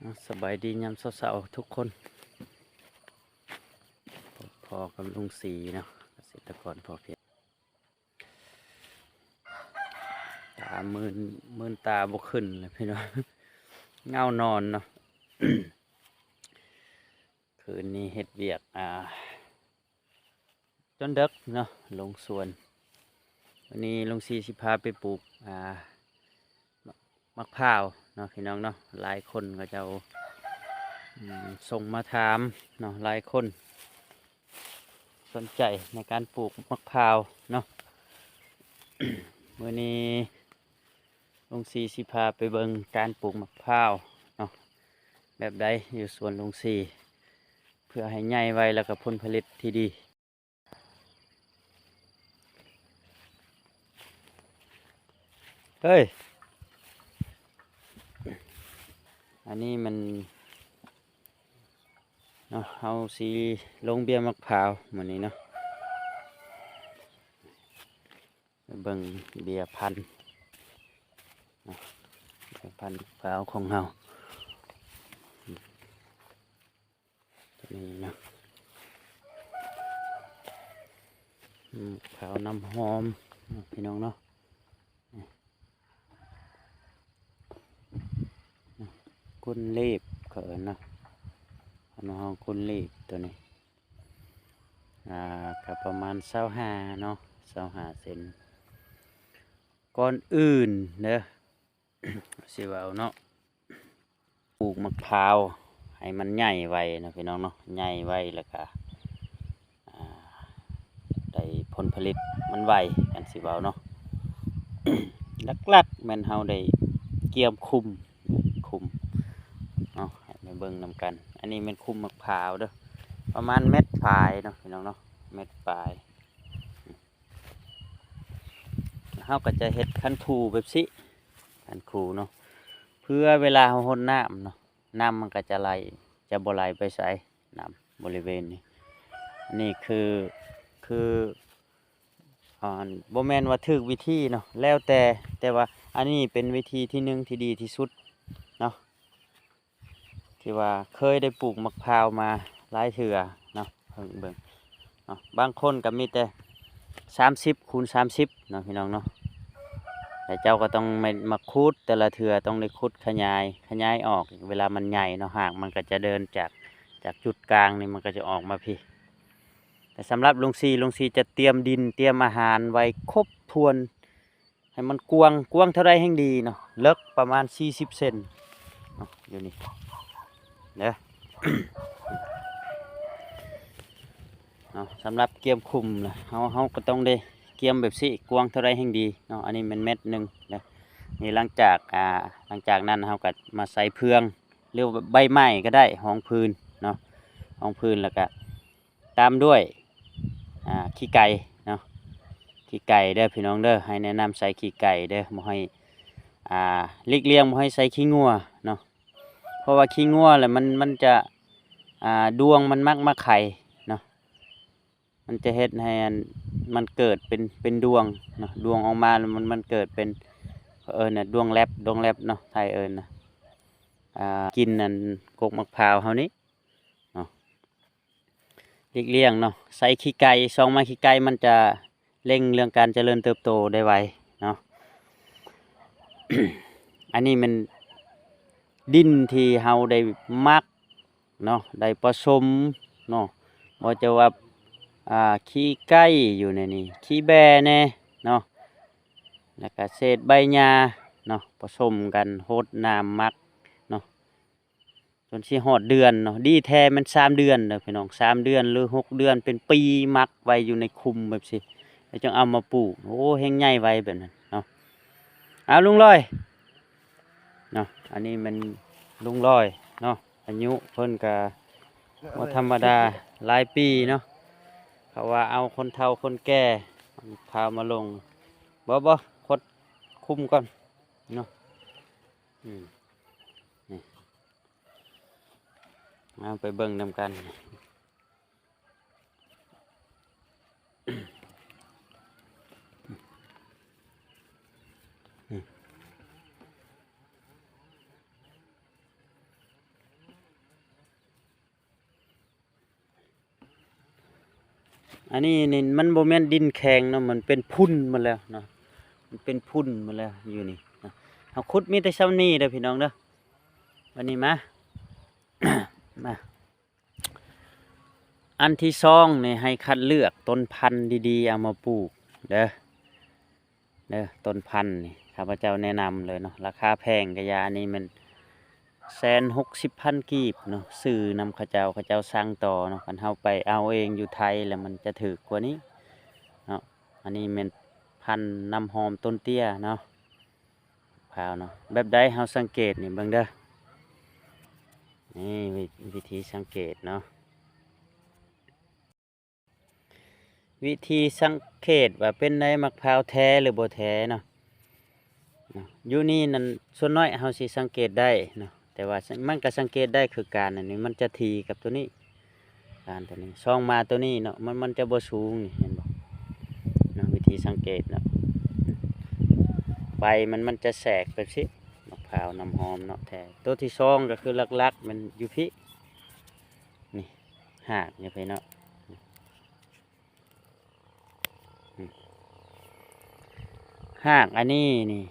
ເອົາ ສະບາຍດີຍາມເຊົ້າໆທຸກຄົນ ພໍ້ກັບລຸງສີເນາະ ກະເສດຕະກອນພໍ້ພຽງ. ຕາມື່ນ ມື່ນຕາບໍ່ຂຶ້ນເລີຍພີ່ນ້ອງ ເຫງົານອນເນາະ. ຄືນນີ້ເຮັດວຽກ ອ່າ ຈົນເດິກເນາະ ລົງສວນ. ວັນນີ້ລຸງສີຊິພາໄປປູກ ອ່າ ໝາກ ໝາກພ້າວເນາະ ພີ່ນ້ອງເນາະ. ຫຼາຍຄົນເຂົາເຈົ້າ ອືມ ສົ່ງມາຖາມເນາະ ຫຼາຍຄົນສົນໃຈໃນການປູກໝາກພ້າວເນາະ. ມື້ນີ້ລຸງສີຊິພາໄປເບິ່ງການປູກໝາກພ້າວເນາະ ແບບໃດຢູ່ສວນລຸງສີ ເພື່ອໃຫ້ໃຫຍ່ໄວ ແລ້ວກໍຜົນຜະລິດທີ່ດີ. ເຮີ້ຍ ອັນນີ້ມັນເນາະ ເຮົາຊິລົງເບ້ຍໝາກພ້າວມື້ນີ້ເນາະ. ເບິ່ງເບ້ຍພັນເນາະ ເບ້ຍພັນພ້າວຂອງເຮົາ ໂຕນີ້ເນາະ ອືມ ພ້າວນ້ຳຫອມເນາະ ພີ່ນ້ອງເນາະ. ກົ້ນເລບເຂົາເອີ້ນເນາະ ເຮົາຮ້ອງກົ້ນເລບໂຕນີ້ ອ່າ ກະປະມານຊາວຫ້າເນາະ ຊາວຫ້າເຊັນ. ກ່ອນອື່ນເດີ ຊິເວົ້າເນາະ ປູກໝາກພ້າວໃຫ້ມັນໃຫຍ່ໄວເນາະ ພີ່ນ້ອງເນາະ ໃຫຍ່ໄວ ແລ້ວກະ ອ່າ ໄດ້ຜົນຜະລິດມັນໄວ ຄັນຊິເວົ້າເນາະ. ຫຼັກໆແມ່ນເຮົາໄດ້ກຽມຄຸມ ຄຸມເນາະ ໃຫ້ມາເບິ່ງນຳກັນ. ອັນນີ້ແມ່ນຄຸມໝາກພ້າວເດີ ປະມານແມັດປາຍເນາະ ພີ່ນ້ອງເນາະ ແມັດປາຍ. ເຮົາກໍຈະເຮັດຄັນຄູແບບຊີ້ ຄັນຄູເນາະ ເພື່ອເວລາເຮົາຫົດນ້ຳເນາະ ນ້ຳມັນກໍຈະໄຫຼ ຈະບໍ່ໄຫຼໄປໃສ ນ້ຳບໍລິເວນນີ້. ອັນນີ້ຄື ຄື ອ່າ ບໍ່ແມ່ນວ່າຖືກວິທີເນາະ ແລ້ວແຕ່ ແຕ່ວ່າອັນນີ້ເປັນວິທີທີໜຶ່ງທີ່ດີທີ່ສຸດເນາະ ທີ່ວ່າເຄີຍໄດ້ປູກໝາກພ້າວມາຫຼາຍເທື່ອເນາະ. ເບິ່ງ ເບິ່ງເນາະ ບາງຄົນກໍມີແຕ່ສາມສິບຄູນສາມສິບເນາະ ພີ່ນ້ອງເນາະ ແລ້ວເຈົ້າກໍຕ້ອງມາ ມາຂຸດ ແຕ່ລະເທື່ອຕ້ອງໄດ້ຂຸດຂະຫຍາຍ ຂະຫຍາຍອອກ ເວລາມັນໃຫຍ່ເນາະ ຮາກມັນກໍຈະເດີນຈາກ ຈາກຈຸດກາງນີ້ ມັນກໍຈະອອກມາພີ້. ແຕ່ສຳລັບລຸງສີ ລຸງສີຈະຕຽມດິນ ຕຽມອາຫານໄວ້ຄົບຖ້ວນ ໃຫ້ມັນກວ້າງ ກວ້າງເທົ່າໃດແຮ່ງດີເນາະ ເລິກປະມານສີ່ສິບເຊັນເນາະ ຢູ່ນີ້ເດີເນາະ. ສຳລັບກຽມຄຸມນະ ເຮົາ ເຮົາກໍຕ້ອງໄດ້ກຽມແບບຊີ້ ກວ້າງເທົ່າໃດແຮ່ງດີເນາະ. ອັນນີ້ແມ່ນແມັດໜຶ່ງເດີ. ນີ້ຫຼັງຈາກ ອ່າ ຫຼັງຈາກນັ້ນເຮົາກໍມາໃສ່ເຟືອງ ຫຼືວ່າໃບໄມ້ກໍໄດ້ ຮອງພື້ນເນາະ ຮອງພື້ນ ແລ້ວກໍ ຕາມດ້ວຍ ອ່າ ຂີ້ໄກ່ເນາະ ຂີ້ໄກ່ເດີພີ່ນ້ອງເດີ ໃຫ້ແນະນຳໃສ່ຂີ້ໄກ່ເດີ ບໍ່ໃຫ້ ອ່າ ຫຼີກລ່ຽງບໍ່ໃຫ້ໃສ່ຂີ້ງົວເນາະ ເພາະວ່າຂີ້ງົວແຫຼະມັນ ມັນຈະ ອ່າ ດວງມັນມັກມາໄຂ່ເນາະ ມັນຈະເຮັດໃຫ້ອັນ ມັນເກີດເປັນ ເປັນດວງເນາະ ດວງອອກມາແລ້ວມັນ ມັນເກີດເປັນ ເອີ້ນນະ ດວງແລັບ ດວງແລັບເນາະ ໄທເອີ້ນນະ ອ່າ ກິນອັນກົກໝາກພ້າວເຮົານີ້ ເນາະ ຫຼີກລ່ຽງເນາະ ໃສ່ຂີ້ໄກ່ ຊອງມາຂີ້ໄກ່ ມັນຈະເລັ່ງເລື່ອງການຈະເລີນເຕີບໂຕໄດ້ໄວເນາະ. ອັນນີ້ແມ່ນດິນທີ່ເຮົາໄດ້ໝັກເນາະ ໄດ້ປະສົມເນາະ ບໍ່ຈະວ່າ ອ່າ ຂີ້ໄກ່ຢູ່ໃນນີ້ ຂີ້ແບ້ແດ່ເນາະ ແລ້ວກະເສດໃບຫຍ້າເນາະ ປະສົມກັນ ຫົດນ້ຳໝັກເນາະ. ຈົນຊິຮອດເດືອນເນາະ ດີແທ້ແມ່ນສາມເດືອນເດີພີ່ນ້ອງ ສາມເດືອນ ຫຼື ຫົກເດືອນ ເປັນປີ ໝັກໄວ້ຢູ່ໃນຄຸມແບບຊີ້ ແລ້ວຈຶ່ງເອົາມາປູກ ໂອ້ ແຮ່ງໃຫຍ່ໄວແບບນັ້ນເນາະ. ເອົາ ລຸງລອຍເນາະ ອັນນີ້ແມ່ນລຸງລອຍເນາະ ອາຍຸເພິ່ນກະບໍ່ທຳມະດາ ຫຼາຍປີເນາະ ເຂົາວ່າເອົາຄົນເຖົ້າຄົນແກ່ ພາມາລົງ ບໍ່ ບໍ່ ຄົດຄຸມກ່ອນເນາະ ອືມ ນີ້ ເອົາໄປເບິ່ງນຳກັນ ນີ້. ອັນນີ້ນີ້ມັນບໍ່ແມ່ນດິນແຂງເນາະ ມັນເປັນຝຸ່ນໝົດແລ້ວເນາະ ມັນເປັນຝຸ່ນໝົດແລ້ວຢູ່ນີ້ເນາະ. ເຮົາຂຸດມີແຕ່ຊ່ຳນີ້ເດີພີ່ນ້ອງເດີ. ບັດນີ້ມາ ມາ ອັນທີສອງນີ້ໃຫ້ຄັດເລືອກຕົ້ນພັນດີໆເອົາມາປູກເດີ ເດີ ຕົ້ນພັນນີ້ຂ້າພະເຈົ້າແນະນຳເລີຍເນາະ ລາຄາແພງກະຢ່າ. ອັນນີ້ແມ່ນແສນຫົກສິບພັນກີບເນາະ ຊື້ນຳເຂົາເຈົ້າ ເຂົາເຈົ້າສັ່ງຕໍ່ເນາະ. ຄັນເຮົາໄປເອົາເອງຢູ່ໄທແລ້ວມັນຈະຖືກກວ່ານີ້ເນາະ. ອັນນີ້ແມ່ນພັນນ້ຳຫອມຕົ້ນເຕ້ຍເນາະ ພາວເນາະ. ແບບໃດເຮົາສັງເກດນີ້ເບິ່ງເດີ ນີ້ວິ ວິທີສັງເກດເນາະ. ວິທີສັງເກດວ່າເປັນໃດ ໝາກພ້າວແທ້ຫຼືບໍ່ແທ້ເນາະ ເນາະ ຢູ່ນີ້ນັ້ນສ່ວນໜ້ອຍເຮົາຊິສັງເກດໄດ້ເນາະ ແຕ່ວ່າມັນກະສັງເກດໄດ້ຄືກັນ. ອັນນີ້ມັນຈະຖີ່ກັບໂຕນີ້ ການໂຕນີ້ ຊ່ອງມາໂຕນີ້ເນາະ ມັນ ມັນຈະບໍ່ສູງນີ້ ເຫັນບໍ່ເນາະ. ວິທີສັງເກດເນາະ ໃບມັນ ມັນຈະແສກແບບຊີ້ ໝາກພ້າວນ້ຳຫອມເນາະແທ້. ໂຕທີສອງກະຄືຫຼັກໆແມ່ນຢູ່ພີ້ ນີ້ ຮາກຢູ່ພີ້ເນາະ. ຮາກອັນນີ້ນີ້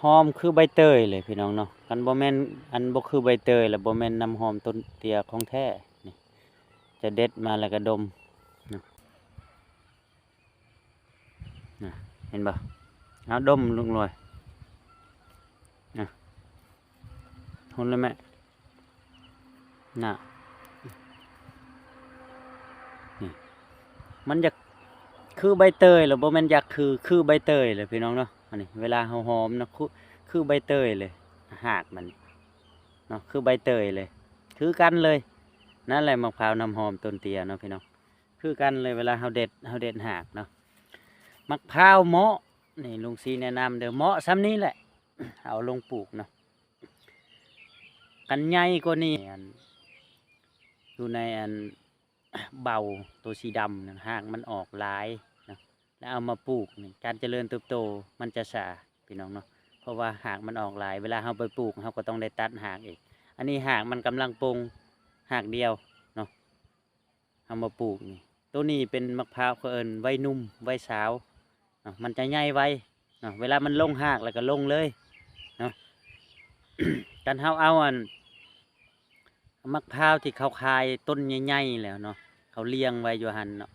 ຫອມຄືໃບເຕີຍເລີຍພີ່ນ້ອງເນາະ. ຄັນບໍ່ແມ່ນ ອັນບໍ່ຄືໃບເຕີຍລະບໍ່ແມ່ນນ້ຳຫອມຕົ້ນເຕ້ຍຂອງແທ້. ນີ້ຈະເດັດມາແລ້ວກະດົມເນາະ. ນະ ເຫັນບໍ່? ເອົາດົມລຸງລວຍ ນະ ຮຸນເລີຍແມ່ ນະ ນີ້ ມັນຢາກຄືໃບເຕີຍ ແລ້ວບໍ່ແມ່ນຢາກຄື ຄືໃບເຕີຍເລີຍພີ່ນ້ອງເນາະ. ອັນນີ້ເວລາເຮົາຫອມເນາະ ຄື ຄືໃບເຕີຍເລີຍ ຮາກມັນເນາະ ຄືໃບເຕີຍເລີຍ ຄືກັນເລີຍ. ນັ້ນແຫຼະໝາກພ້າວນ້ຳຫອມຕົ້ນເຕ້ຍເນາະພີ່ນ້ອງ. ຄືກັນເລີຍ ເວລາເຮົາເດັດ ເຮົາເດັດຮາກເນາະ. ໝາກພ້າວເໝາະ ນີ້ລຸງສີແນະນຳເດີ ເໝາະຊ່ຳນີ້ແຫຼະ ເອົາລົງປູກເນາະ. ຄັນໃຫຍ່ກວ່ານີ້ ອັນ ຢູ່ໃນອັນເບົາໂຕສີດຳນັ້ນ ຮາກມັນອອກຫຼາຍເນາະ ແລ້ວເອົາມາປູກນີ້ ການຈະເລີນເຕີບໂຕມັນຈະຊ້າພີ່ນ້ອງເນາະ ເພາະວ່າຮາກມັນອອກຫຼາຍ. ເວລາເຮົາໄປປູກ ເຮົາກະຕ້ອງໄດ້ຕັດຮາກອີກ. ອັນນີ້ຮາກມັນກຳລັງປົ່ງ ຮາກດຽວເນາະ. ເຮົາມາປູກນີ້ ໂຕນີ້ເປັນໝາກພ້າວ ເຂົາເອີ້ນໄວໜຸ່ມໄວສາວເນາະ ມັນຈະໃຫຍ່ໄວເນາະ. ເວລາມັນລົງຮາກແລ້ວກະລົງເລີຍເນາະ. ຄັນເຮົາເອົາອັນໝາກພ້າວທີ່ເຂົາຂາຍຕົ້ນໃຫຍ່ໆແລ້ວເນາະ ເຂົາລຽງໄວ້ຢູ່ຫັ້ນເນາະ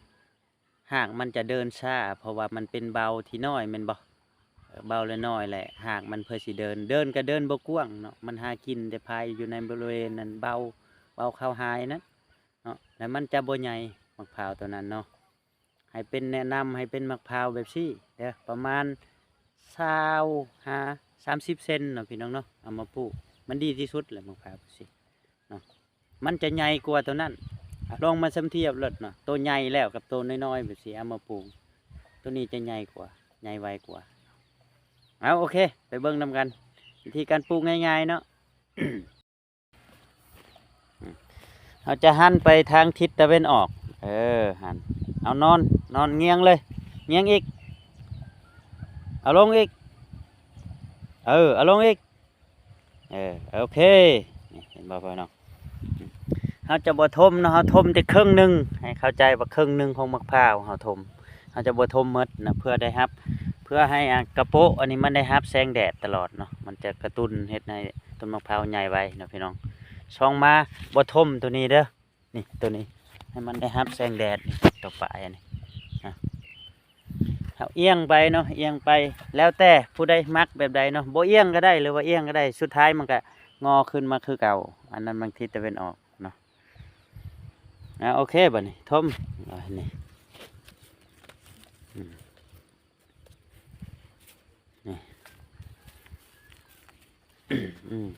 ຮາກມັນຈະເດີນຊ້າ ເພາະວ່າມັນເປັນເບົາທີ່ນ້ອຍແມ່ນບໍ່? ເບົາລະນ້ອຍແຫຼະ ຮາກມັນເພື່ອຊິເດີນ ເດີນກະເດີນບໍ່ກວ້າງເນາະ. ມັນຫາກິນແຕ່ພາຍຢູ່ໃນບໍລິເວນນັ້ນ ເບົາ ເບົາເຂົ້າຫາຍນັ້ນ ເນາະ ແລ້ວມັນຈະບໍ່ໃຫຍ່ ໝາກພ້າວໂຕນັ້ນເນາະ. ໃຫ້ເປັນແນະນຳ ໃຫ້ເປັນໝາກພ້າວແບບຊີ້ເດີ ປະມານຊາວຫາສາມສິບເຊັນເນາະພີ່ນ້ອງເນາະ ເອົາມາປູກ ມັນດີທີ່ສຸດແຫຼະໝາກພ້າວແບບຊີ້ເນາະ. ມັນຈະໃຫຍ່ກວ່າໂຕນັ້ນ ລອງມາສຳທຽບໂລດເນາະ ໂຕໃຫຍ່ແລ້ວກັບໂຕນ້ອຍໆແບບຊີ້ ເອົາມາປູກ ໂຕນີ້ຈະໃຫຍ່ກວ່າ ໃຫຍ່ໄວກວ່າ. ເອົາ ໂອເຄ ໄປເບິ່ງນຳກັນ ວິທີການປູກງ່າຍໆເນາະ. ເຮົາຈະຫັນໄປທາງທິດຕາເວັນອອກ ເອີ ຫັນ ເອົານອນ ນອນງຽງເລີຍ ງຽງອີກ ເອົາລົງອີກ ເອີ ເອົາລົງອີກ ເອີ ໂອເຄ ນີ້ ເຫັນບໍ່ພີ່ນ້ອງ? ເຮົາຈະບໍ່ຖົມເນາະ ເຮົາຖົມແຕ່ເຄິ່ງໜຶ່ງ ໃຫ້ເຂົ້າໃຈວ່າເຄິ່ງໜຶ່ງຂອງໝາກພ້າວເຮົາຖົມ ເຮົາຈະບໍ່ຖົມໝົດນະ ເພື່ອໄດ້ຮັບ ເພື່ອໃຫ້ ອາ ກະໂປະອັນນີ້ມັນໄດ້ຮັບແສງແດດຕະຫຼອດເນາະ ມັນຈະກະຕຸ້ນເຮັດໃຫ້ຕົ້ນໝາກພ້າວໃຫຍ່ໄວເນາະພີ່ນ້ອງ. ຊ່ອງມາບໍ່ຖົມໂຕນີ້ເດີ ນີ້ໂຕນີ້ ໃຫ້ມັນໄດ້ຮັບແສງແດດນີ້ ໂຕປາຍອັນນີ້ນະ. ເຮົາອຽງໄປເນາະ ອຽງໄປ ແລ້ວແຕ່ຜູ້ໃດມັກແບບໃດເນາະ ບໍ່ອຽງກະໄດ້ ຫຼືວ່າອຽງກະໄດ້ ສຸດທ້າຍມັນກະງໍຂຶ້ນມາຄືເກົ່າ ອັນນັ້ນມັນທິດຕາເວັນອອກເນາະ. ອາ ໂອເຄ ບາດນີ້ຖົມ ອາ ນີ້ ອືມ ນີ້ ອືມ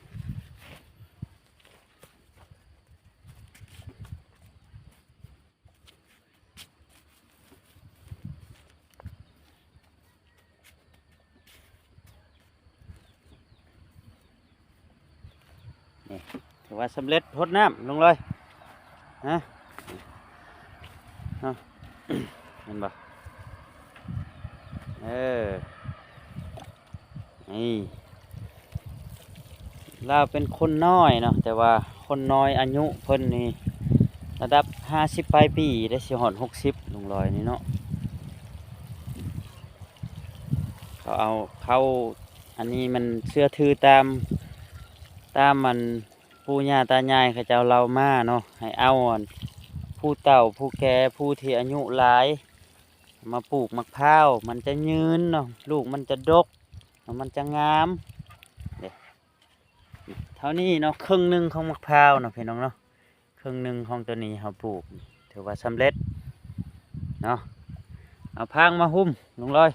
ນີ້ ຖືວ່າສຳເລັດຫົດນ້ຳລົງເລີຍ ຮະ ເຫັນບໍ່? ເອີ ນີ້ ລາວເປັນຄົນນ້ອຍເນາະ ແຕ່ວ່າຄົນນ້ອຍອາຍຸເພິ່ນນີ້ ລະດັບຫ້າສິບປາຍປີໄດ້ ຊິຮອດຫົກສິບ ລຸງລອຍນີ້ເນາະ. ເຂົາເອົາ ເຂົາ ອັນນີ້ມັນເຊື່ອຖືຕາມ ຕາມອັນ ປູ່ຍ່າຕາຍາຍເຂົາເຈົ້າເລົ່າມາເນາະ ໃຫ້ເອົາອັນ ຜູ້ເຖົ້າຜູ້ແກ່ ຜູ້ທີ່ອາຍຸຫຼາຍ ມາປູກໝາກພ້າວ ມັນຈະຍືນເນາະ ລູກມັນຈະດົກ ແລ້ວມັນຈະງາມເດ້. ເທົ່ານີ້ເນາະ ເຄິ່ງໜຶ່ງຂອງໝາກພ້າວເນາະ ພີ່ນ້ອງເນາະ. ເຄິ່ງໜຶ່ງຂອງໂຕນີ້ເຮົາປູກ ຖືວ່າສຳເລັດເນາະ. ເອົາພາງມາຫຸ້ມ ລຸງລອຍ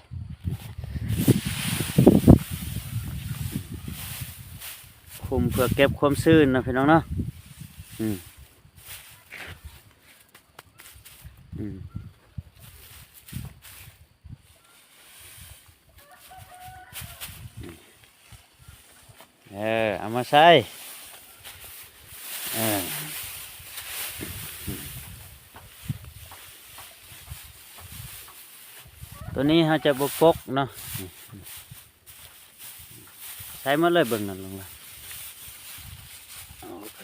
ຫຸ້ມເພື່ອເກັບຄວາມຊື້ນເນາະ ພີ່ນ້ອງເນາະ. ອືມ ອືມ ເອີ ເອົາມາໃສ່ ເອີ ໂຕນີ້ເຮົາຈະບໍ່ປົກເນາະ. ໃສ່ໝົດເລີຍ ເບິ່ງນັ້ນ ລົງມາ ໂອເຄ.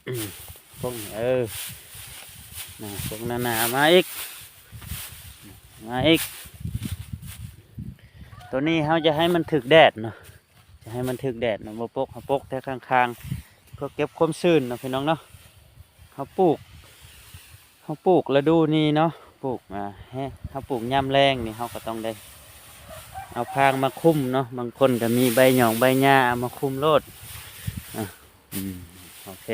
ອືມ ປົກນີ້ ເອີ ປົກໜາໆ ມາອີກ ມາອີກ. ໂຕນີ້ເຮົາຈະໃຫ້ມັນຖືກແດດເນາະ ຈະໃຫ້ມັນຖືກແດດເນາະ ບໍ່ປົກ ເຮົາປົກແຕ່ຂ້າງໆ ເພື່ອເກັບຄວາມຊື້ນເນາະ ພີ່ນ້ອງເນາະ. ເຮົາປູກ ເຮົາປູກລະດູນີ້ເນາະ ປູກ ອ່າ ເຮົາປູກຍາມແລ້ງນີ້ ເຮົາກໍຕ້ອງໄດ້ເອົາພາງມາຄຸມເນາະ. ບາງຄົນກໍມີໃບຫຍ້ອງໃບຫຍ້າເອົາມາຄຸມໂລດ. ອາ ອືມ ໂອເຄ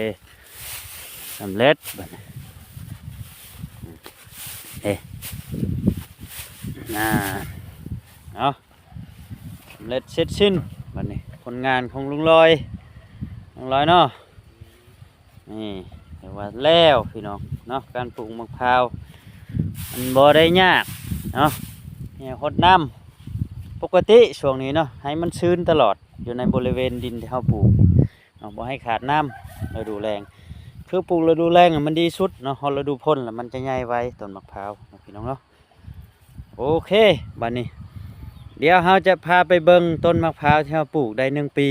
ສຳເລັດບາດນີ້ ເອີ ນາ ເອົາ ສຳເລັດເສັດສິ້ນບາດນີ້ ຜົນງານຂອງລຸງລອຍ ລຸງລອຍເນາະ. ນີ້ ຖືວ່າແລ້ວພີ່ນ້ອງເນາະ ການປູກໝາກພ້າວ ມັນບໍ່ໄດ້ຍາກເນາະ. ນີ້ ຫົດນ້ຳປົກກະຕິຊ່ວງນີ້ເນາະ ໃຫ້ມັນຊືນຕະຫຼອດ ຢູ່ໃນບໍລິເວນດິນທີ່ເຮົາປູກເນາະ ບໍ່ໃຫ້ຂາດນ້ຳລະດູແລ້ງ. ຄືປູກລະດູແລ້ງມັນດີສຸດເນາະ ຮອດລະດູຝົນລະມັນຈະໃຫຍ່ໄວ ຕົ້ນໝາກພ້າວເນາະ ພີ່ນ້ອງເນາະ. ໂອເຄ ບາດນີ້ ດຽວເຮົາຈະພາໄປເບິ່ງຕົ້ນໝາກພ້າວທີ່ເຮົາປູກໄດ້ໜຶ່ງປີ.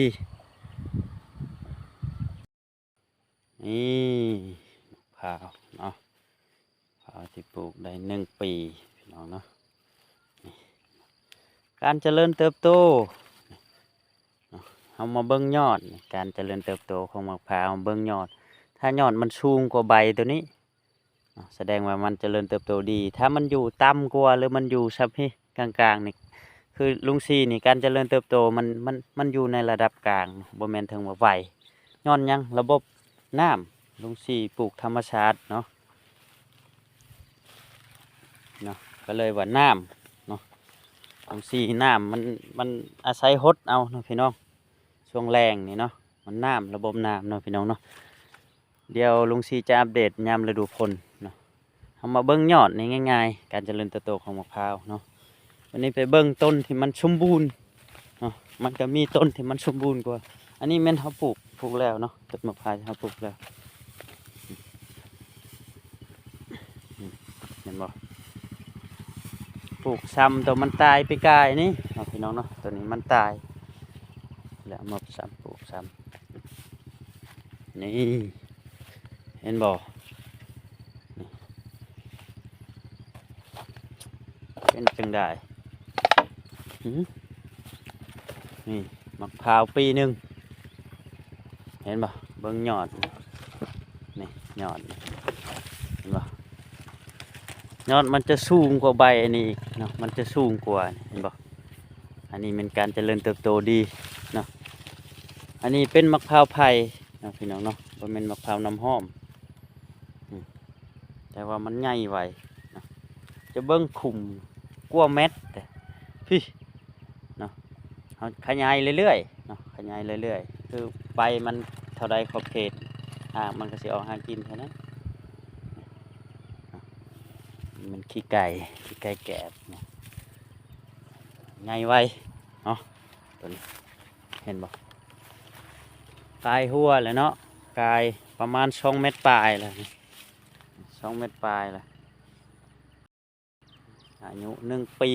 ນີ້ ໝາກພ້າວເນາະ ພ້າວທີ່ປູກໄດ້ໜຶ່ງປີ ພີ່ນ້ອງເນາະ. ນີ້ ການຈະເລີນເຕີບໂຕເນາະ ເຮົາມາເບິ່ງຍອດ ການຈະເລີນເຕີບໂຕຂອງໝາກພ້າວ ເບິ່ງຍອດ ຖ້າຍອດມັນສູງກວ່າໃບໂຕນີ້ ເນາະ ສະແດງວ່າມັນຈະເລີນເຕີບໂຕດີ. ຖ້າມັນຢູ່ຕ່ຳກວ່າ ຫຼື ມັນຢູ່ຊ່ຳພີ້ກາງໆນີ້ ຄືລຸງສີນີ້ ການຈະເລີນເຕີບໂຕມັນ ມັນ ມັນຢູ່ໃນລະດັບກາງ ບໍ່ແມ່ນເຖິງວ່າໄວ. ຍ້ອນຫຍັງ? ລະບົບນ້ຳ ລຸງສີປູກທຳມະຊາດເນາະ ເນາະ ກໍເລີຍວ່ານ້ຳເນາະ ລຸງສີນ້ຳມັນ ມັນອາໄສຫົດເອົາເນາະ ພີ່ນ້ອງ. ຊ່ວງແລ້ງນີ້ເນາະ ມັນນ້ຳ ລະບົບນ້ຳເນາະ ພີ່ນ້ອງເນາະ. ດຽວລຸງສີຈະອັບເດດຍາມລະດູຝົນເນາະ. ເຮົາມາເບິ່ງຍອດນີ້ງ່າຍໆ ການຈະເລີນເຕີບໂຕຂອງໝາກພ້າວເນາະ. ວັນນີ້ໄປເບິ່ງຕົ້ນທີ່ມັນສົມບູນເນາະ ມັນກໍມີຕົ້ນທີ່ມັນສົມບູນກວ່າ. ອັນນີ້ແມ່ນເຮົາປູກ ປູກແລ້ວເນາະ ຕົ້ນໝາກພ້າວທີ່ເຮົາປູກແລ້ວ ເຫັນບໍ່? ປູກຊ້ຳໂຕມັນຕາຍປີກາຍນີ້ເນາະ ພີ່ນ້ອງເນາະ. ໂຕນີ້ມັນຕາຍ ແລ້ວເອົາມາຊ້ຳ ປູກຊ້ຳ ນີ້ ເຫັນບໍ່? ນີ້ ເປັນຈັ່ງໃດ? ຫື? ນີ້ ໝາກພ້າວປີໜຶ່ງ ເຫັນບໍ່? ເບິ່ງຍອດ ນີ້ ຍອດ ເຫັນບໍ່? ຍອດມັນຈະສູງກວ່າໃບອັນນີ້ອີກເນາະ ມັນຈະສູງກວ່າ ເຫັນບໍ່? ອັນນີ້ແມ່ນການຈະເລີນເຕີບໂຕດີເນາະ. ອັນນີ້ເປັນໝາກພ້າວໄຜ່ເນາະ ພີ່ນ້ອງເນາະ ບໍ່ແມ່ນໝາກພ້າວນ້ຳຫອມ ອືມ ແຕ່ວ່າມັນໃຫຍ່ໄວເນາະ. ຈະເບິ່ງຂຸມກວ່າແມັດເດ້ ພີ້ເນາະ. ເຮົາຂະຫຍາຍເລື້ອຍໆເນາະ ຂະຫຍາຍເລື້ອຍໆ ຄືໃບມັນເທົ່າໃດຂອບເຂດ ຮາກມັນກໍຊິອອກຫາກິນເທົ່ານັ້ນ. ມັນຂີ້ໄກ່ ຂີ້ໄກ່ແກບເນາະ ໃຫຍ່ໄວເນາະ ໂຕນີ້ ເຫັນບໍ່? ກາຍຫົວແລ້ວເນາະ ກາຍປະມານສອງແມັດປາຍແລ້ວ ສອງແມັດປາຍແລ້ວ. ອາຍຸໜຶ່ງປີ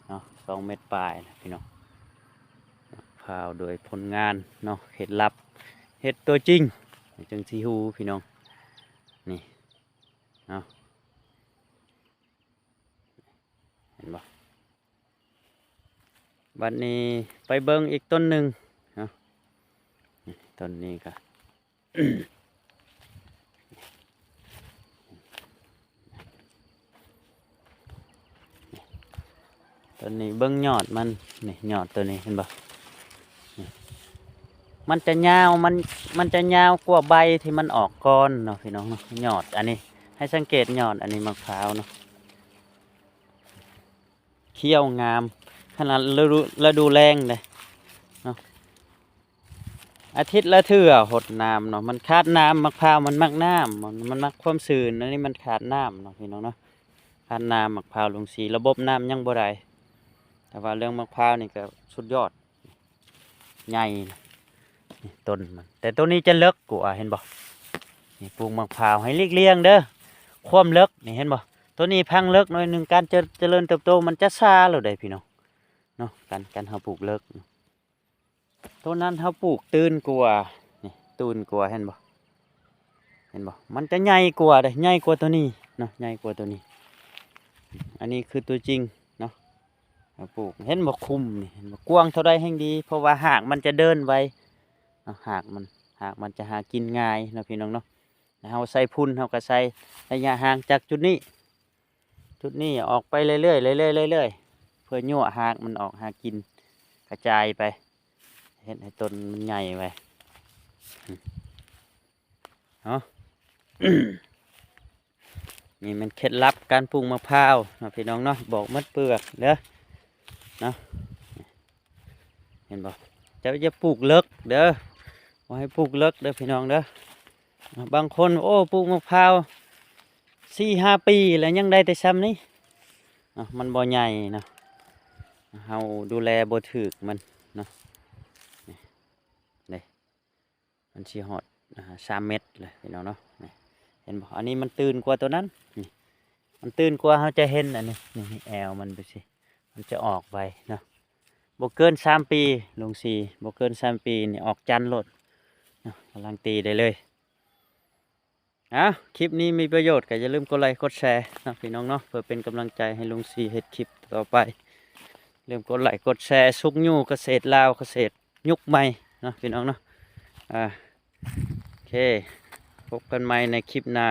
ເນາະ ສອງແມັດປາຍແລ້ວ ພີ່ນ້ອງ ຂ່າວໂດຍຜົນງານເນາະ ເຮັດລັບ ເຮັດຕົວຈິງ ຈັ່ງຊິຮູ້ພີ່ນ້ອງ ນີ້ເນາະ ເຫັນບໍ່? ບັດນີ້ໄປເບິ່ງອີກຕົ້ນໜຶ່ງເນາະ ນີ້ ຕົ້ນນີ້ກະ ຕົວນີ້ເບິ່ງຍອດມັນ ນີ້ຍອດຕົວນີ້ເຫັນບໍ່? ນີ້ ມັນຈະຍາວ ມັນ ມັນຈະຍາວກວ່າໃບທີ່ມັນອອກກ່ອນເນາະ ພີ່ນ້ອງເນາະ. ຍອດອັນນີ້ ໃຫ້ສັງເກດຍອດອັນນີ້ ໝາກພ້າວເນາະ ຂຽວງາມ ຂະໜາດລະດູ ລະດູແລ້ງເດ້ເນາະ. ອາທິດລະເທື່ອຫົດນ້ຳເນາະ ມັນຂາດນ້ຳ ໝາກພ້າວມັນມັກນ້ຳ ມັນ ມັນມັກຄວາມຊື້ນ. ອັນນີ້ມັນຂາດນ້ຳເນາະ ພີ່ນ້ອງເນາະ ຂາດນ້ຳ. ໝາກພ້າວລຸງສີ ລະບົບນ້ຳຍັງບໍ່ໄດ້ ແຕ່ວ່າເລື່ອງໝາກພ້າວນີ້ກໍສຸດຍອດ ໃຫຍ່ ນີ້ຕົ້ນມັນ ແຕ່ໂຕນີ້ຈະເລິກກວ່າ ເຫັນບໍ່? ນີ້ ປູກໝາກພ້າວໃຫ້ຫຼີກລ່ຽງເດີ ຄວາມເລິກນີ້ ເຫັນບໍ່? ໂຕນີ້ພັງເລິກໜ້ອຍໜຶ່ງ ການຈະ ຈະເລີນເຕີບໂຕມັນຈະຊ້າໂລດເດ້ ພີ່ນ້ອງເນາະ ການ ການເຮົາປູກເລິກ. ໂຕນັ້ນເຮົາປູກຕື່ນກວ່າ ນີ້ ຕື່ນກວ່າ ເຫັນບໍ່? ເຫັນບໍ່? ມັນຈະໃຫຍ່ກວ່າເດ້ ໃຫຍ່ກວ່າໂຕນີ້ເນາະ ໃຫຍ່ກວ່າໂຕນີ້. ອັນນີ້ຄືຕົວຈິງເນາະ ເຮົາປູກ ເຫັນບໍ່? ຄຸ້ມນີ້ ເຫັນບໍ່? ກວ້າງເທົ່າໃດແຮ່ງດີ ເພາະວ່າຮາກມັນຈະເດີນໄວເນາະ ຮາກມັນ ຮາກມັນຈະຫາກິນງ່າຍເນາະ ພີ່ນ້ອງເນາະ. ແລ້ວເຮົາໃສ່ຝຸ່ນ ເຮົາກໍໃສ່ໄລຍະຫ່າງຈາກຈຸດນີ້ ຈຸດນີ້ອອກໄປເລື້ອຍໆ ເລື້ອຍໆ ເລື້ອຍໆ ເພື່ອຍົວະຮາກມັນອອກຫາກິນ ກະຈາຍໄປ ເຮັດໃຫ້ຕົ້ນມັນໃຫຍ່ໄປເນາະ. ນີ້ແມ່ນເຄັດລັບການປູກໝາກພ້າວເນາະ ພີ່ນ້ອງເນາະ ບອກໝົດເປືອກເດີເນາະ. ເຫັນບໍ່? ເຈົ້າຢ່າປູກເລິກເດີ ບໍ່ໃຫ້ປູກເລິກເດີ ພີ່ນ້ອງເດີ. ບາງຄົນ ໂອ້ ປູກໝາກພ້າວສີ່ຫ້າປີແລ້ວ ຍັງໄດ້ແຕ່ຊ່ຳນີ້ເນາະ ມັນບໍ່ໃຫຍ່ເນາະ ເຮົາດູແລບໍ່ຖືກມັນເນາະ. ນີ້ ນີ້ ມັນຊິຮອດ ອ່າ ສາມເມັດແລ້ວ ພີ່ນ້ອງເນາະ. ນີ້ ເຫັນບໍ່? ອັນນີ້ມັນຕື່ນກວ່າໂຕນັ້ນ ນີ້ ມັນຕື່ນກວ່າ ເຮົາຈະເຫັນອັນນີ້ ນີ້ ແອວມັນໄປຊິ ມັນຈະອອກໄວເນາະ. ບໍ່ເກີນສາມປີ ລຸງສີ ບໍ່ເກີນສາມປີນີ້ອອກຈັນໂລດເນາະ ກຳລັງຕີໄດ້ເລີຍ. ເອົາ ຄລິບນີ້ມີປະໂຫຍດ ກໍຢ່າລືມກົດໄລກົດແຊເນາະ ພີ່ນ້ອງເນາະ ເພື່ອເປັນກຳລັງໃຈໃຫ້ລຸງສີເຮັດຄລິບຕໍ່ໄປ. ຢ່າລືມກົດໄລກົດແຊ ຊຸກຍູ້ກະເສດລາວ ກະເສດຍຸກໃໝ່ເນາະ ພີ່ນ້ອງເນາະ. ອ່າ ໂອເຄ ພົບກັນໃໝ່ໃນຄລິບໜ້າ.